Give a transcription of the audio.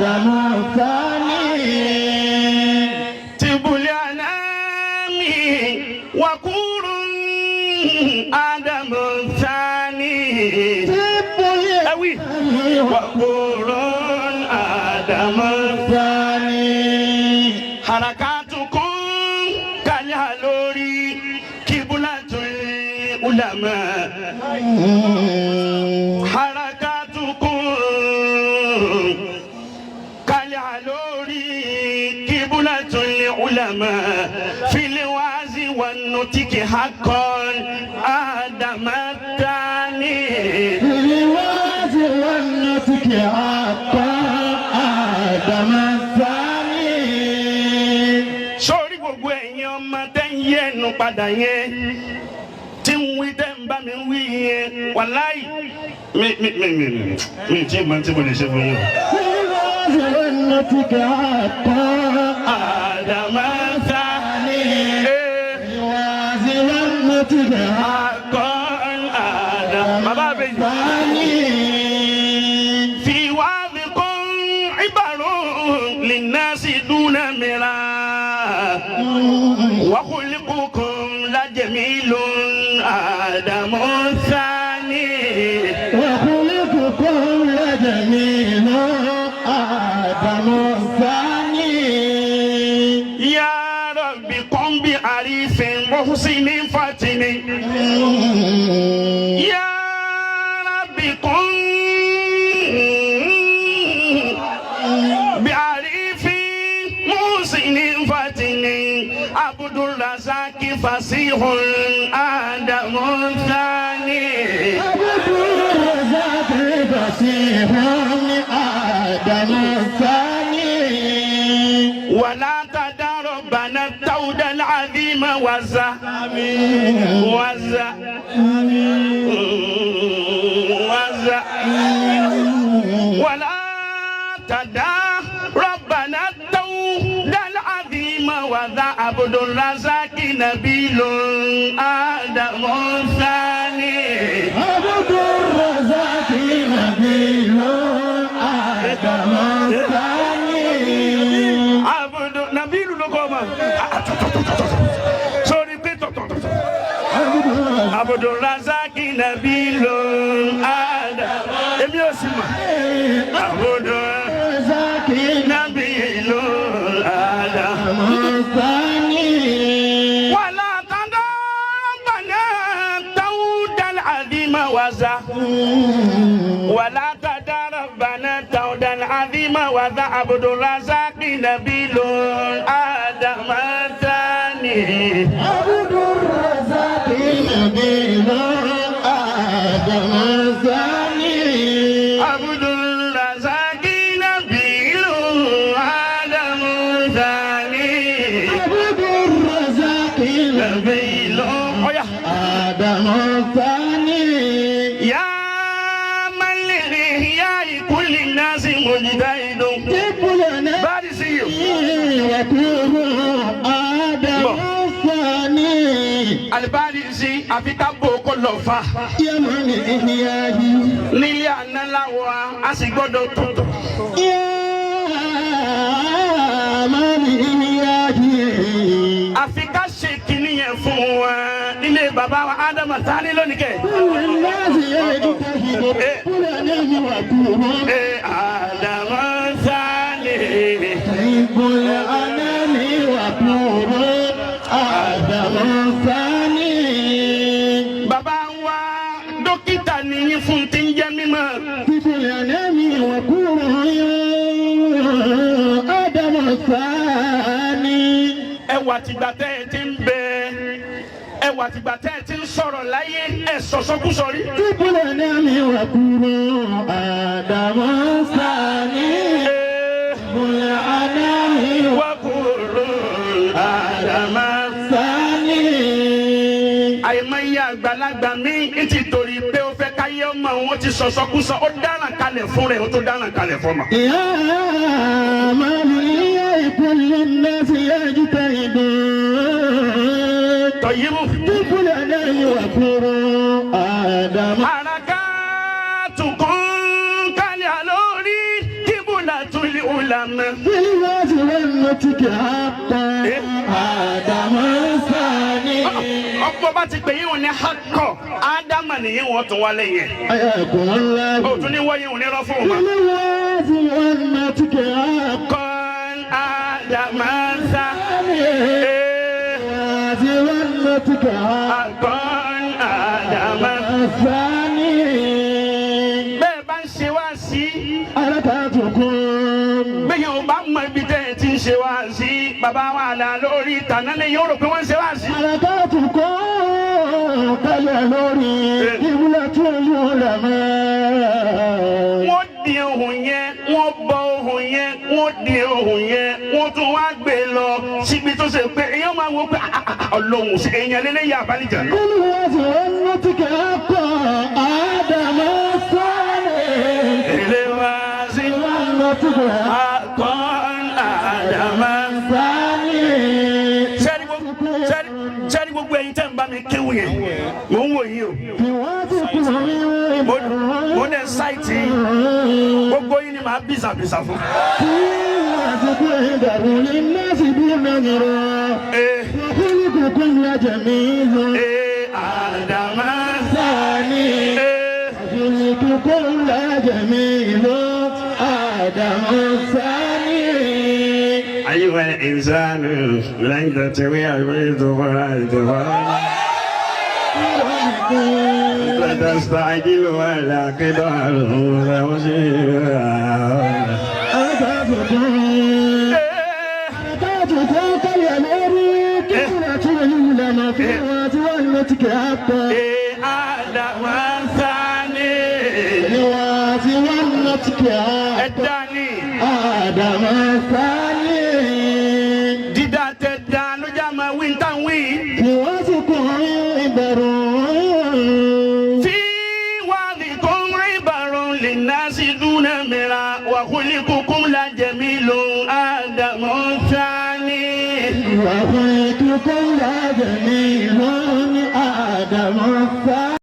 آدم الثاني. طب الأنام وقور آدم الثاني. طب Ẹ wí. وقور آدم الثاني. حركاتكم كالهلوري قبلة العلماء. حركاتكم كالهلوري قبلة العلماء في الوعظ والنطق حقا آدم الثاني. بالوعظ والنطق حقا آدم الثاني. Sórí gbogbo ẹ̀yin ọmọ tẹ́ ń yí ẹnu padà yẹn, tí ń wí, tẹ́ ń bá mi wí yẹn, wàláì mi mi mi mi mi tí mo tí mo lè ṣe fún yín o. بالوعظ والنطق حقا آدم الثاني. بالوعظ والنطق حقا آدم bàbá àbẹ̀yìn. الثاني. في وعظكم عبر للناس دون مراء وخلقكم لجميل آدم الثاني. وخلقكم لجميل آدم الثاني. يا رب قم بعريف محسن فاتن. يا رب قم بعريف محسن فاتن. عبد الرزاق فصيح آدم الثاني. عبد الرزاق فصيح آدم الثاني. ولا تدع ربنا التود العظيم وزا وزا وزا. ولا تدع ربنا التود العظيم وذا. عبد الرزاق نبيل آدم الثاني. عبد الرزاق نبيل آدم الثاني. عبد نبيل ló kọ́ ọmọ sórí pé tọ̀tọ̀tọ̀. عبد الرزاق نبيل آدم èmi ò sì mọ̀ عبد الرزاق نبيل آدم الثاني. ولا تدع ربنا التود العظيم وزا. ولا تدع ربنا التود العظيم وذا. عبد الرزاق نبيل آدم الثاني. عبد الرزاق نبيل آدم الثاني. عبد الرزاق نبيل آدم الثاني. عبد الرزاق نبيل أويا. آدم الثاني. يا من لإحياء كل الناس مجتهد. طب لنا Báyìí sí yìí. وكل آدم الثاني. Alibari sí àfi ká bò kó lọ fa. يا من إحياه Nílé àná láwọ̀ a sì gbọ́dọ̀ tuntun. يا من إحياه Àfi ká ṣe kínní yẹn fún wa. Nílé bàbá wa Ádámà Tání lónìí kẹ̀. كل الناس يجتهد كل وكل Ee Ádámà Tání. طيب الأنام وكل آدم الثاني. Bàbá wa dókítà nìyí fún ti ń jẹ́ mímọ́. طيب الأنام وكل آدم الثاني. Ẹwà tìgbà tẹ́ ẹ ti ń bẹ. Ẹwà tìgbà tẹ́ ẹ ti ń sọ̀rọ̀ láyé ẹ sọ̀sọ́kúsọ rí. طيب الأنام وكل آدم الثاني. Ee طيب الأنام وكل آدم الثاني. Àìmọye àgbàlagbà mi ń ti torí pé ó fẹ́ káyé ọmọ wọn ti sọ̀sọ́kúsọ, ó dáràn kalẹ̀ fún rẹ̀, ó tó dáràn kalẹ̀ fún ọmọ. يا من كل الناس يجتهدون. Tọ̀yìnbó. طب الأنام وكل آدم حركاتكم كالعلوري قبلة. Ádámù. بالوعظ والنطق حقا آدم الثاني. Ọ̀pọ̀ bá ti pè yín wọn ní hakọ̀ Ádámù nìyí wọ́n tún wálé yẹn. حياكم الله. O tún ní wọ́n yín wọn ní rọ́ fún wọn. بالوعظ والنطق حقا. Kọ́n Ádámù sá. بالوعظ والنطق حقا. Kọ́n Ádámù. الثاني. Bẹ́ẹ̀ bá ń ṣe wá sí. حركاتكم. Bẹ́ẹ̀ yóò bá mọ ibi tẹ́ ẹ ti ń ṣe wá sí. Bàbá wa là lórí ìtànà lè yóò rò pé wọ́n ń ṣe wá sí. حركاتكم كالنور قبلة العلماء. Wọ́n di ohun yẹn, wọ́n bọ ohun yẹn, wọ́n di ohun yẹn, wọ́n tún wá gbé lọ síbi tó ṣe pé èèyàn máa wo pé "Ah, ah, ah, Ọlọ́run ṣe èèyàn lélẹ́yà àbálìjà náà. بالوعظ والنطق حقا آدم الثاني. Ilé wa sí والنطق akọ́n Ádámù. الثاني. Sẹ́ni gbogbo ẹ̀yin tẹ́ ń bá mi kéwù yẹn, mò ń wò yín o. بوعظكم. Mo dẹ̀ ṣáìtì yín. Gbogbo yín ni màá bìsàbìsà fún. بوعظكم للناس بالنظر. Ee وخلقكم لجميل. ee Ádámù. ثاني. Ee. خلقكم لجميل آدم الثاني. أيها الإنسان لن تتوي البيت ولا لا تستعجل ولا قدر. أتاتكم أتاتكم كاليمين كلمة لنا في الواد والمتكبر. الواد والمتكبر آدم الثاني. Dídá tẹ dá ló já máa wí ń tàn wí. بواسكم عبر. في وعظكم عبر للناس دون مرا وخلقكم لجميل آدم ثاني. وخلقكم لجميل آدم الثاني.